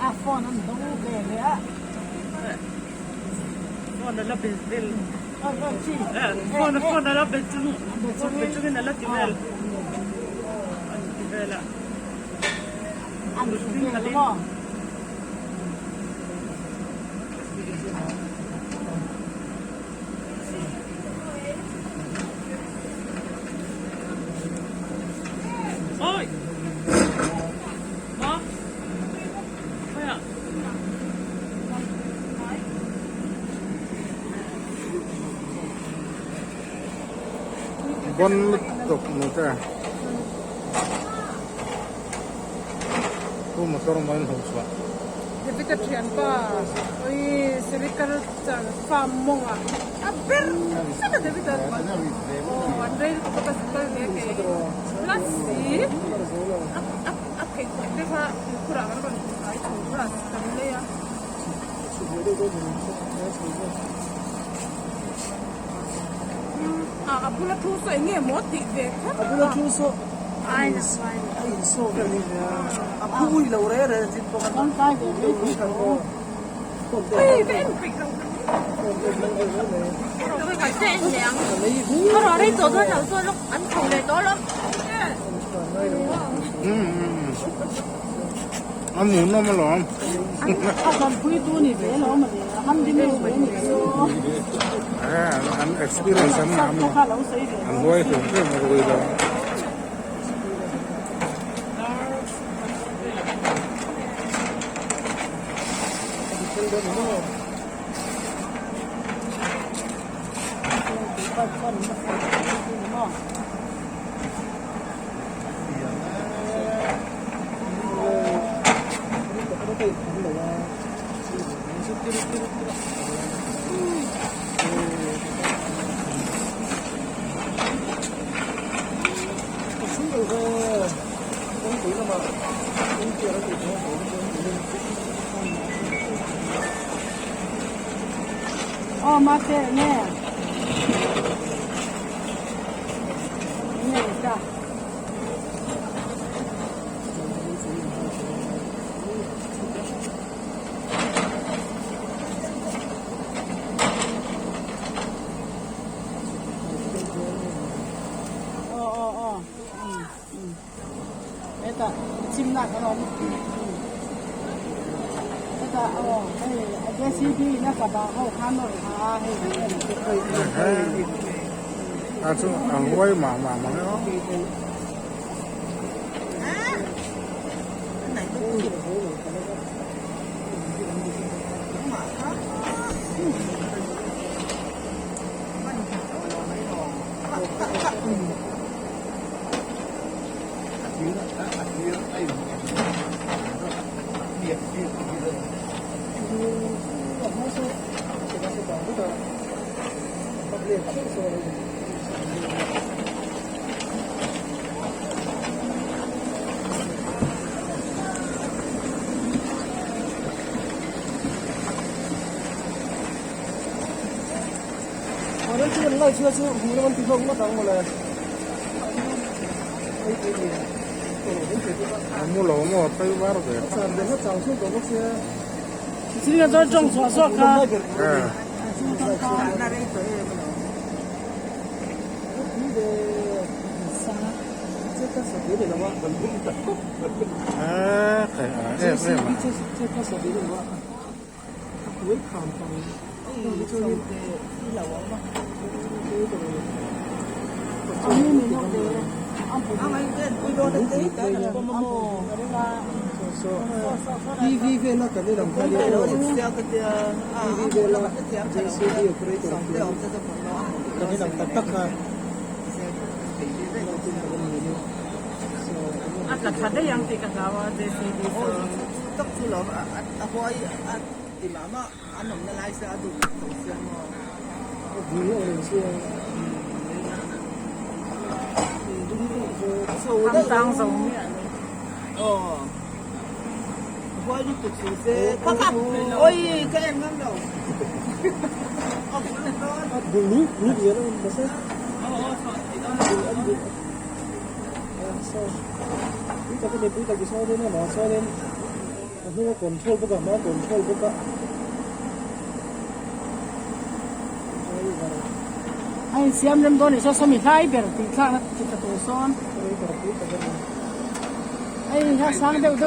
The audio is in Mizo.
A phone an do ve le a. Phone a la be vel. Phone phone a la be chung phone be chungin a la ti vel. An ti vel a. An ti vel maw? Oi! Ma? Khawiah? Bon lutuk mute. Pu motor maw in hmuh chhuah. David-a thianpa oi sericulture farm mawngah a ber vek a David-a aw an rei lutuk a ka kal ve kei plus si a a a pheikhawk te kha tuikhurah kan rawn hnai chho plus kan lei a. A bula thu saw eng nge maw tih ve kher a. A bula thu saw a in saw vel ni ve a, a phu ui lo re re chin pawh a Ui ka en peih lo. A rawh rei tawh dawn lo chuan lawk an tho leh tawh alawm. A hmuhnawm alawm. A vanpui tu ni ve alawm a ni. A han ding ve ni chu. An experience an ngah maw? An huai hlum hlum a rui lo. Aw mate nge nge ta. Aw aw aw hetah chimnak an awm hetah aw hei JCB in a kap ah ho khan a rawn ha a hei A chu a huai mah mah mang e aw. A mu lo maw phei var ve. A tla tha daih ang tih ka hlau a JCB chu. An tang zo miah lo. A hnung a control bawk a, a hma a control bawk a. Driver. A insiam rem dawn nih chuan sawmi hlai ber tih thlakna chi tha tur sawn. Driver pui tak a ni. Hei hi a sang deuh deuh.